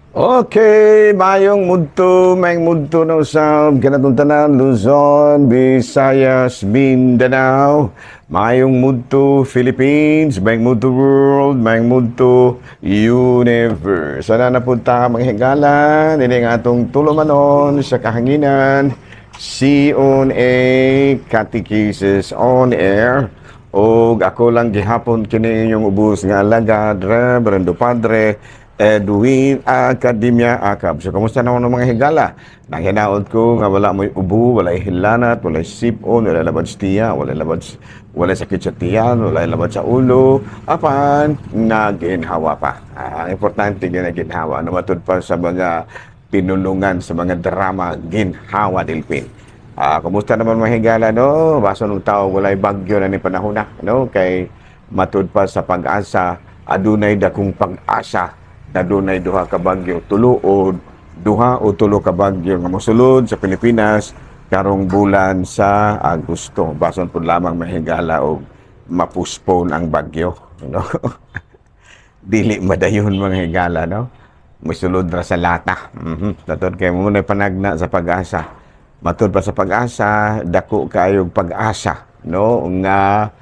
Okay, mayong mudto na usab kanatong tanan, Luzon, Visayas, Mindanao, mayong mudto Philippines, mayong mudto world, mayong mudto universe. Sana napunta mga higala, ini nga atong tulumanon sa kahanginan, C on A Catechesis on Air. Og ako lang gihapon kini inyong ubos nga alagad, Reverendo Padre Edwin Academia Acab. So, kamusta naman ang mga higala? Nang hinaot ko nga wala mo'y ubo, wala'y hilanat, wala'y sipon, wala'y labad sa tiya, wala'y sakit sa tiyan, wala'y labad sa ulo, apan naginhawa pa. Ah, ang importante nga naginhawa. No, matud pa sa mga pinulungan, sa mga drama, Ginhawa Delpin. Ah, kumusta naman, mga higala, no? Baso nung tao wala'y bagyo na ni panahon na, no? Kay matud pa sa Pag-asa, adunay dakong pag-asa na dunay duha ka bagyo, tulo o duha o tulo ka bagyo nga mosulod sa Pilipinas karong bulan sa Agosto. Bason pud lamang, mahigala, og mapuspon ang bagyo, no? Dili madayon, mga higala, no? Mosulod ra sa lata. Tatod kay mo na panagna sa Pag-asa. Matud pa sa Pag-asa, dako kaayog pag-asa, no, nga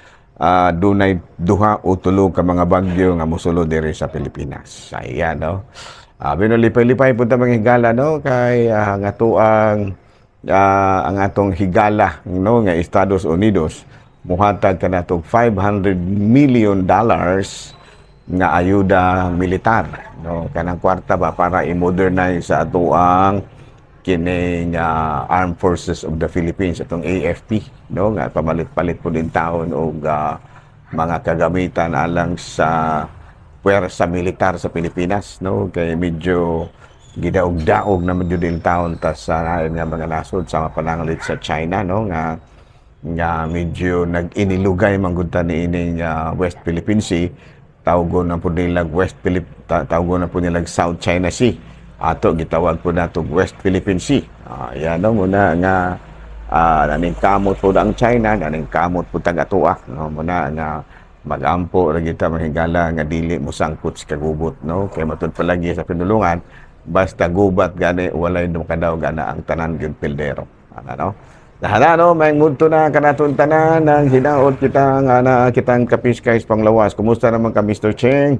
dunay duha o tulo ka mga bagyo nga mosulod diri sa Pilipinas. Ayan, no. Bino lipay-lipay punta, mga higala, no, kay nga tuang ang atong higala, no, nga Estados Unidos muhatag kanatong $500 million nga ayuda militar, no, kanang kwarta ba para i-modernize sa atoang kining Armed Forces of the Philippines, atong AFP, no, nga pamalit-palit po din taon og mga kagamitan alang sa puwersa militar sa Pilipinas, no, kay medyo gidaog-daog na medyo din taon ta sa nga mga nasod sa pananglit sa China, no, nga nga medyo nag-inilugay man gud ta niining West Philippine Sea. Tawgon na po nila tawgon na po nila South China Sea, ato gitawag po nato West Philippine Sea. Yan, no, muna nga naning kamot po ang China, naning kamot po tag atoa, no. Muna nga magampo ra kita, mahigala, nga dili mo sangkot sa kagubot, no, kay matud palagi sa pinulungan, basta gubat gani, walay makadaw gana, ang tanan gyud pildero ana, no. Hala, no, may mudto na kanaton tanan ng hinaot kita nga na kitang kapiskay panglawas. Kumusta naman ka, Mr. Cheng?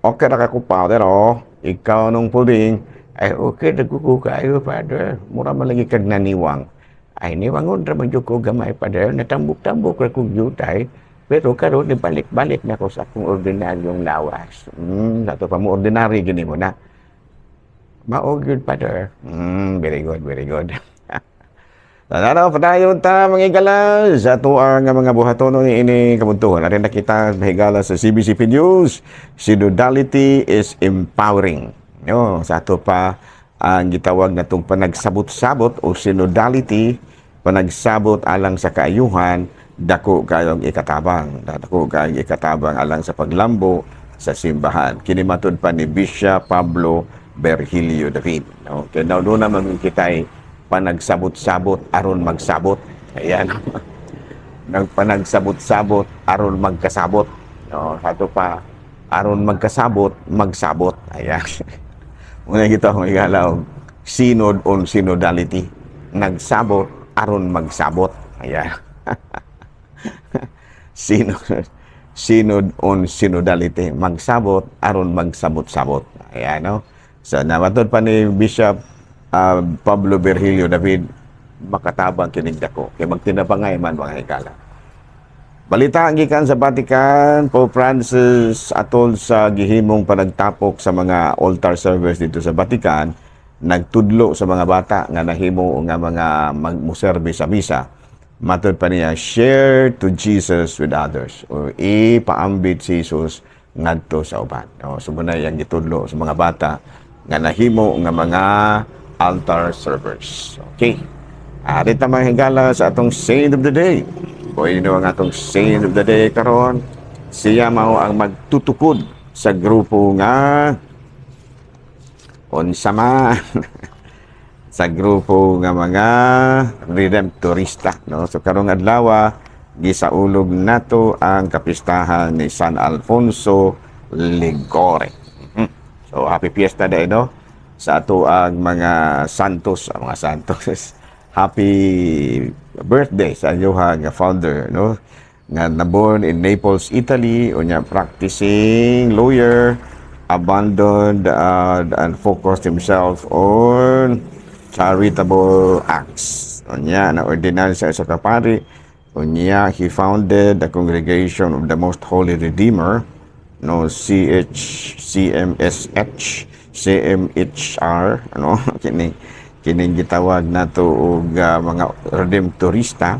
Okay ra ka ko, Father, oh. Ikaw nung puding? Ay, okay ra ko kayo, Father. Mura man lagi kag naniwang. Ay, niwangon ra man jud ko gamay, Father. Natambok-tambok ra kog jutay. Pero karon balik-balik na ko sa akong ordinaryong lawas. Ato pa mo ordinary gini mo na. Mao gyud, Father. Very good, very good. Tanaw, padayon ta, mga higala, sa atuang nga mga buhatono ni ini kabuntuhan. Arin nakita, mahigala, sa CBCP News, synodality is empowering. No, sa ato pa ang gitawag na itong panagsabot-sabot o synodality, panagsabot alang sa kaayuhan, dako kayong ikatabang. Dako kayong ikatabang alang sa paglambo sa simbahan. Kini matud pa ni Bishop Pablo Virgilio David. No? Kaya now, doon naman kita'y panagsabot-sabot aron magsabot. Ayan. Nagpanagsabot-sabot aron magkasabot. No, ato pa aron magkasabot, magsabot. Ayan. Muna kita kung igalaw, synod on synodality. Nagsabot aron magsabot. Ayan. Synod on synodality. Magsabot aron magsabot-sabot. Ayan, no? So, namatod pa ni Bishop Pablo Virgilio David, makatabang kining dako. Kay magtinabangay man, mga higala. Balita ang gikan sa Vatican, Pope Francis atol sa gihimong panagtapok sa mga altar servers dito sa Vatican, nagtudlo sa mga bata nga nahimo nga mga magmuserbe sa misa. Matod pa niya, share to Jesus with others o ipaambit si Jesus ngadto sa uban. No, so muna yang gitudlo sa mga bata nga nahimo nga mga altar servers. Okay. Ari ta, mga higala, sa atong saint of the day. O ino ang atong saint of the day karon. Siya mao ang magtutukod sa grupo nga unsa man, sa grupo nga mga Redemptorista, no? So karong adlaw gisaulog nato ang kapistahan ni San Alfonso Liguori. So happy fiesta diay, no, sa ato ang mga santos, ang mga santos. Happy birthday sa inyong nga founder, no, nga na-born in Naples, Italy, unya practicing lawyer, abandoned and focused himself on charitable acts. Unya na ordinan sa isa ka pari. Unya he founded the Congregation of the Most Holy Redeemer, no, CHCMSH CMHR, ano kini kining gitawag nato og mga Redemptorista,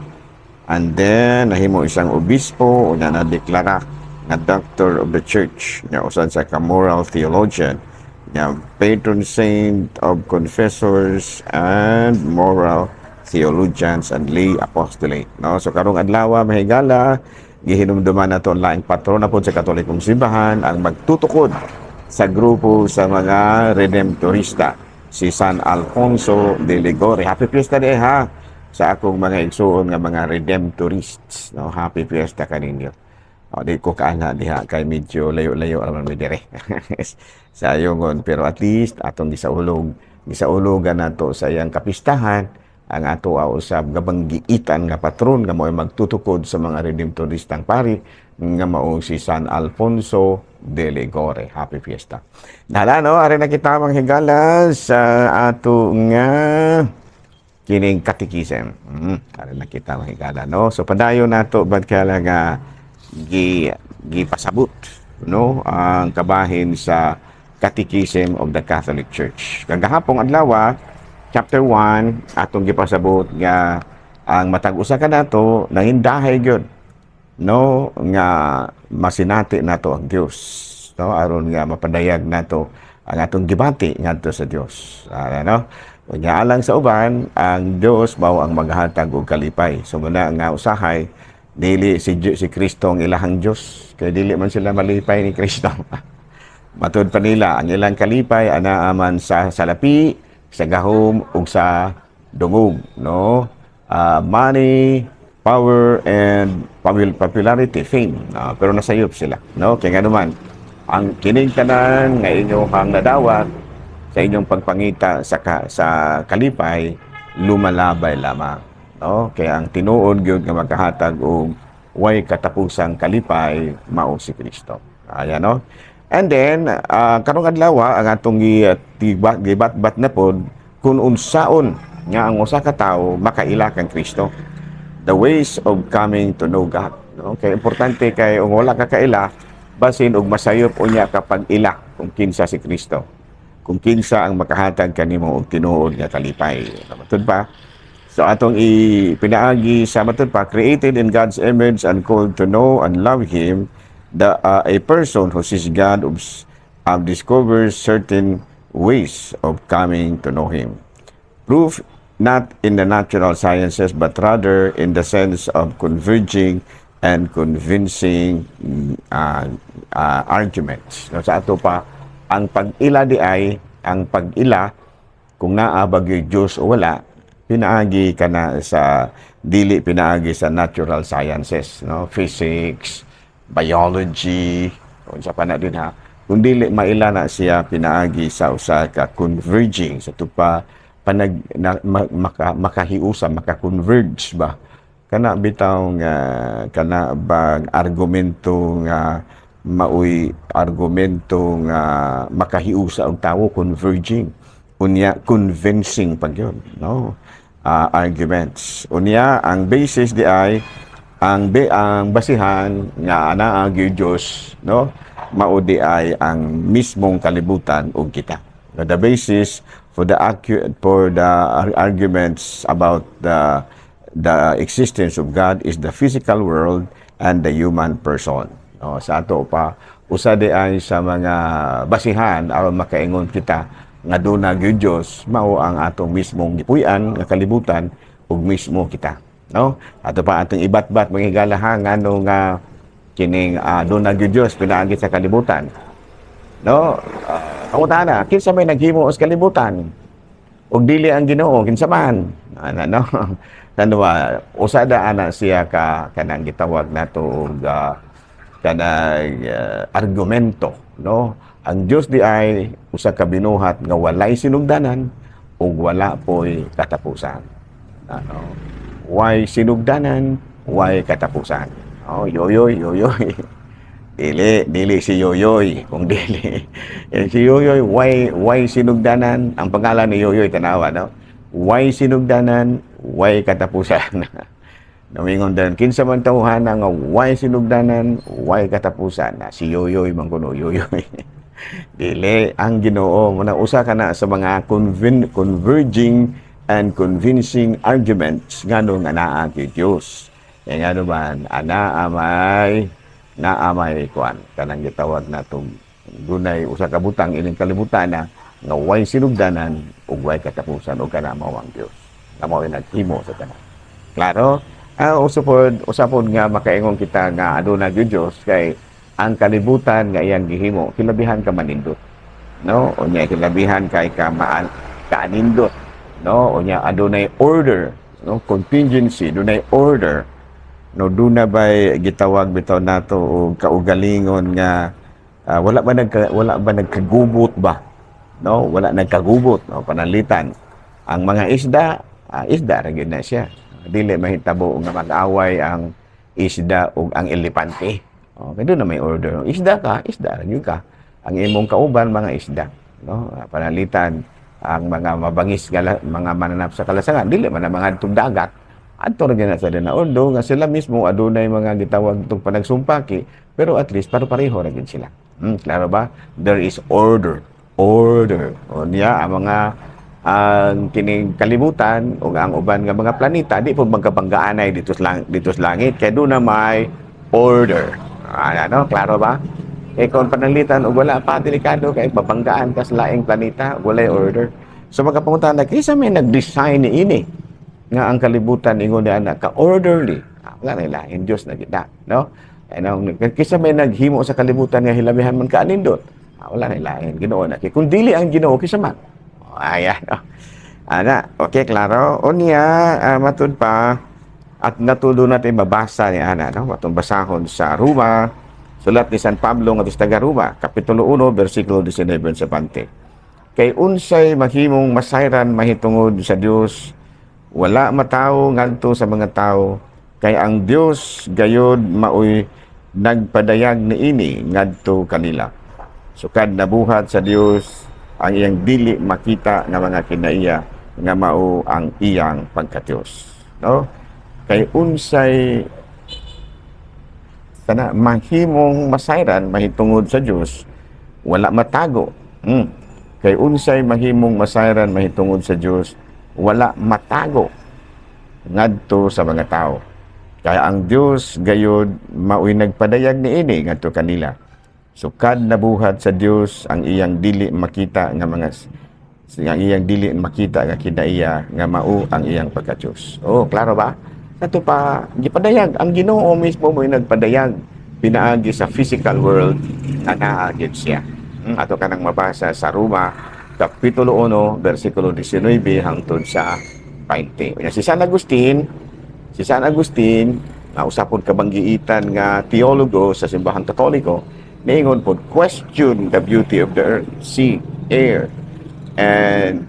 and then nahimo isang obispo, unya na deklara nga Doctor of the Church, nga usa sa ka moral theologian, nga patron saint of confessors and moral theologians and lay apostolate, no? So karong adlaw, mahigala, gihinumduman nato ang laing patrona pod sa Katolikong Simbahan, ang magtutukod sa grupo sa mga Redemptorista, si San Alfonso de Liguori. Happy fiesta diay ha sa akong mga igsuon nga mga Redemptorists, no? Happy fiesta kaninyo. O, di ko kaana diha kay medyo layo-layo raman mi dire sa Ayungon, pero at least atong gisaulugan nato sa iyang kapistahan ang ato usab gabanggiitan nga patron nga mao'y magtutukod sa mga Redemptoristang pari, nga mao si San Alfonso de Liguori. Happy fiesta. Nala, no, ari na kita, mga higala, sa ato nga kining catechism. Ari na kita, mga higala, no. So padayon nato bad kala nga gipasabot, no, ang kabahin sa Catechism of the Catholic Church. Kagahapong adlaw, chapter 1, atong gipasabot nga ang matag usa kanato nangindahay gyud, no, nga masinati nato ang Dios, no, aron nga mapadayag nato ang atong gibati ngadto sa Dios. Ano? Unya alang sa uban, ang Dios mao ang maghatag og kalipay. So muna nga usahay dili si Kristo ang ilahang Dios kay dili man sila malipay ni Kristo. Matud pa nila, ang ilang kalipay anaa man sa salapi, sa gahom ug sa dungog, no? Money, power and popularity, fame. Pero nasayop sila, no? Kaya nga naman, ang kining tanan nga inyong nadawat sa inyong pagpangita sa kalipay, lumalabay lamang, no? Kaya ang tinuod gyud nga magkahatag og way katapusang kalipay mao si Kristo. Ayan, no? And then, karong adlaw ang atong gibat-bat na pod kung unsaon nga ang usa ka tawo makaila kang Kristo. The ways of coming to know God. No? Kaya importante kay kung wala ka kaila, basin og masayop unya kapag ila kung kinsa si Kristo. Kung kinsa ang makahatag kanimo og tinuod nga kalipay. Matud pa? So atong ipinaagi sa matud pa, created in God's image and called to know and love Him, the a person who sees God discovers certain ways of coming to know Him. Proof not in the natural sciences but rather in the sense of converging and convincing arguments. No, sa ato pa, ang pag-ila di ay, ang pag-ila, kung naa ba gyud Diyos o wala, pinaagi ka na sa, dili pinaagi sa natural sciences, no? Physics, biology, unsa pa na din ha. Kung dili maila na siya pinaagi sa usa ka converging, sa tupa panag na, makahiusa, maka-converge ba kana bitaw nga kana bang argumento nga maoy argumento nga makahiusa og tawo, converging unya convincing pag yun, no, arguments. Unya ang basis di ay ang basihan nga anaa gyud Dios, no, mao di ay ang mismong kalibutan ug kita. The basis for the arguments about the existence of God is the physical world and the human person. No, sa ato pa, usa di ay sa mga basihan aron makaingon kita nga duna gyud Dios mao ang atong mismong gipuy-an nga kalibutan ug mismo kita. No? Ato pa atong ibatbat, mga higala, ha, ngano nga kining duna gyud Dios pinaagi sa kalibutan. No? Pangutana, kinsa may naghimo sa kalibutan? Ug dili ang Ginoo, kinsa man? Ana, no? Ano ba, usa da ana siya ka kanang gitawag nato og kanang argumento. no? Ang Dios di ay usa ka binuhat nga walay sinugdanan ug wala poy katapusan. Ano? Way sinugdanan, way katapusan. Oh, yoyoy, yoyoy. Dili, dili si Yoyoy. Kung dili. Eh, si Yoyoy, way sinugdanan. Ang pangalan ni Yoyoy, tanawa, no? Way sinugdanan, way katapusan. Namingon din, kinsa man tawhana nga way sinugdanan, way katapusan. Na, si Yoyoy man kuno, Yoyoy. Dili, ang Ginoo muna usa ka na sa mga converging and convincing arguments ngano nga naa kay Dios. Kaya ngano man, ana amay naa may kuan kanang gitawag natong dunay usa ka butang ining kalibutan na nga way sinugdanan ug way katapusan ug kana mao ang Dios. Nga mao naghimo sa tanan. Klaro? Ah, usa pod nga makaingon kita nga aduna gyud Dios kay ang kalibutan nga iyang gihimo kilabihan ka manindot. No? Unya kilabihan kay ka maan kaanindot. No? Unya adunay order, no? Contingency, dunay order. No, duna bay gitawag bitaw nato og kaugalingon nga wala ba nagkagubot ba? No, wala nagkagubot, no, pananglitan. Ang mga isda, isda ra gyud na siya. Dili mahitabo nga mag-away ang isda ug ang elepante. Oh, kay duna may order. Isda ka, isda ra gyud ka. Ang imong kauban mga isda, no? Pananglitan ang mga mabangis nga mga mananap sa kalasangan dili man ang mga dagat. Adto ra gyud na sa dina. Although nga sila mismo adunay mga gitawag tong panagsumpaki, pero at least paro-pareho ra gyud sila. Klaro ba? There is order. Order. O niya ang mga ang kining kalibutan o ang uban nga mga planeta di po magkabanggaanay dito sa langit kay duna may order. Ah, ano, klaro ba? Eh kung pananglitan og wala pa, delikado kay babanggaan ka sa laing planeta, walay order. So magkapangutan na kinsa may nag-design ni ini nga ang kalibutan ingon ni ana ka orderly? Ah, wala na lain, Dios na kita, no? Ano, kinsa may naghimo sa kalibutan nga hilabihan man kaanindot? Ah, wala na lain, Ginoo na. Kay kung dili ang Ginoo, kinsa man? Oh, ayan, no? Ana, okay, klaro. Unya, matud pa at natulo natin mabasa ni ana, no? Atong basahon sa Roma, sulat ni San Pablo nga sa taga Roma, kapitulo 1, bersikulo 19 sa 20. Kay unsay mahimong masayran mahitungod sa Dios, wala matawo ngadto sa mga tawo, kay ang Dios gayod maoy nagpadayag niini ngadto kanila. Sukad nabuhat sa Dios ang iyang dili makita nga mga kinaiya nga mao ang iyang pagka-Dios. No? Kay unsay sana mahimong masayran mahitungod sa Dios, wala matago. Kay unsay mahimong masayran mahitungod sa Dios, wala matago ngadto sa mga tao. Kaya ang Dios gayod maoy nagpadayag niini ngadto kanila. Sukad nabuhat sa Dios ang iyang dili makita nga mga ang iyang dili makita nga kinaiya nga mao ang iyang pagka-Dios. Oh, klaro ba? Ato pa gipadayag ang Ginoo mismo mo'y nagpadayag pinaagi sa physical world na naa gyud siya. Ato kanang mabasa sa Roma kapitulo 1 bersikulo 19 hangtod sa 20. Unya si San Agustin na usa pod ka banggiitan nga teologo sa Simbahang Katoliko, niingon pod, "Question the beauty of the earth, sea, air, and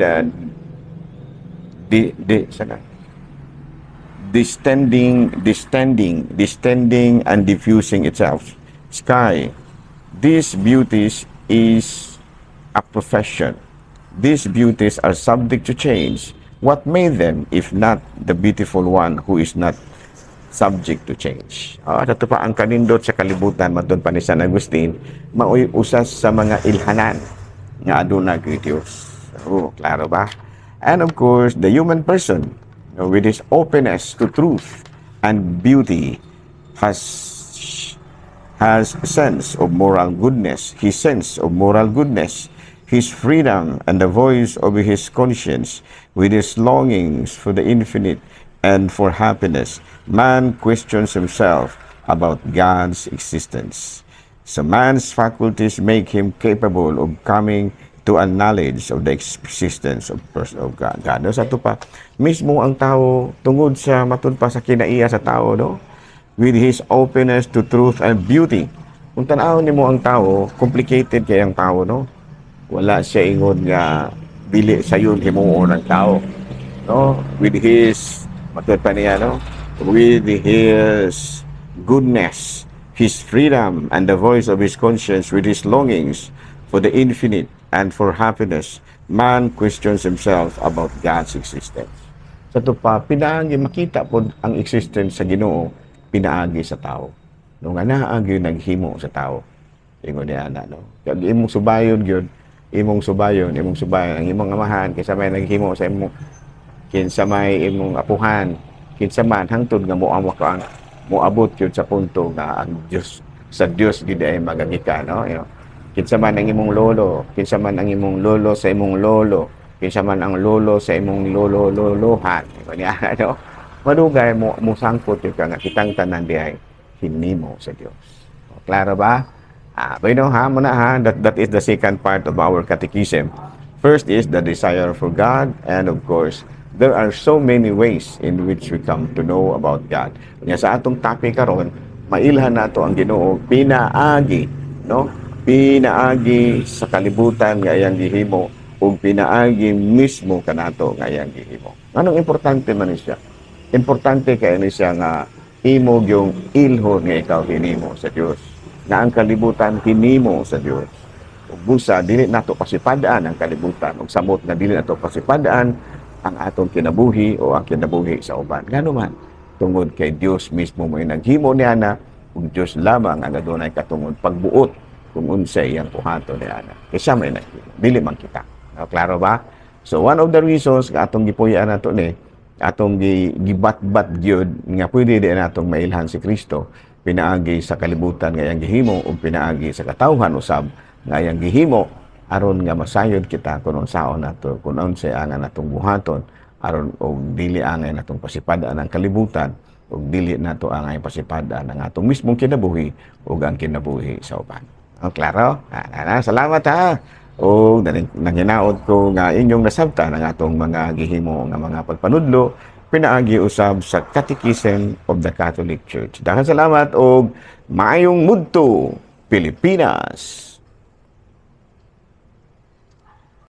di sana distending, distending, distending and diffusing itself. Sky. These beauties is a profession. These beauties are subject to change. What made them, if not the beautiful one who is not subject to change?" Ah, ato pa ang kanindot sa kalibutan matud pa ni San Agustin, maoy usas sa mga ilhanan nga aduna kay Dios. Oh, klaro ba? And of course, the human person, with his openness to truth and beauty, has sense of moral goodness, his sense of moral goodness, his freedom and the voice of his conscience, with his longings for the infinite and for happiness, man questions himself about God's existence. So man's faculties make him capable of coming to a knowledge of the existence of person of God. God. No, sa ato pa, mismo ang tao, tungod sa matud pa sa kinaiya sa tao, no? With his openness to truth and beauty, Kung tan-awon nimo ang tao, complicated kay ang tao, no? Wala siya ingon nga dili sayon himuon ang tao, no? With his, matud pa niya, no? With his goodness, his freedom, and the voice of his conscience, with his longings for the infinite and for happiness, man questions himself about God's existence. Sa ato pa, pinaagi makita po ang existence sa Ginoo pinaagi sa tao. No, nga naa gyud naghimo sa tao. Ingon niya na, no. Kag imong subayon gyud, imong subayon, imong subayon ang imong amahan, kinsa may naghimo sa imo, kinsa may imong apuhan, kinsa man, hangtod nga moamok ka, moabot gyud sa punto nga ang Dios, sa Dios gid ay magagikan, no? Kinsa man ang imong lolo, kinsa man ang imong lolo sa imong lolo, kinsa man ang lolo sa imong lolo lolohan. Ingon niya, no? Madugay mo musangkot gyud ka nga kitang tanan diay hinimo sa Dios. O, klaro ba? Ah, bueno ha, muna ha, that is the second part of our catechism. First is the desire for God, and of course, there are so many ways in which we come to know about God. Nya sa atong topic karon, mailhan nato ang Ginoo pinaagi, no? Pinaagi sa kalibutan nga iyang gihimo ug pinaagi mismo kanato nga iyang gihimo. Anong importante man ni siya? Importante kay ni siya nga imo yung ilhon nga ikaw hinimo sa Dios. Nga ang kalibutan hinimo sa Dios. Ug busa dili nato pasipad-an ang kalibutan ug samot nga dili nato pasipad-an ang atong kinabuhi o ang kinabuhi sa uban. Ngano man, tungod kay Dios mismo mo naghimo niya na ug Dios lamang ang adunay katungod pagbuot kung unsay iyang buhaton niya na. Kay siya may naghimo, dili man kita. No, klaro ba? So one of the reasons nga atong gipuy-an nato ni, atong gibatbat gyud nga pwede di natong mailhan si Kristo pinaagi sa kalibutan nga iyang gihimo ug pinaagi sa katawhan usab nga iyang gihimo, aron nga masayod kita kung unsaon nato, kung unsay angay natong buhaton, aron og dili angay natong pasipad-an ang kalibutan ug dili nato angay pasipad-an ang atong mismong kinabuhi ug ang kinabuhi sa uban. Oh, klaro? Ah, na, salamat ha. O nanghinaot ko nga inyong nasabtan ang atong mga gihimo nga mga pagpanudlo pinaagi usab sa Catechism of the Catholic Church. Daghang salamat og maayong mudto, Pilipinas.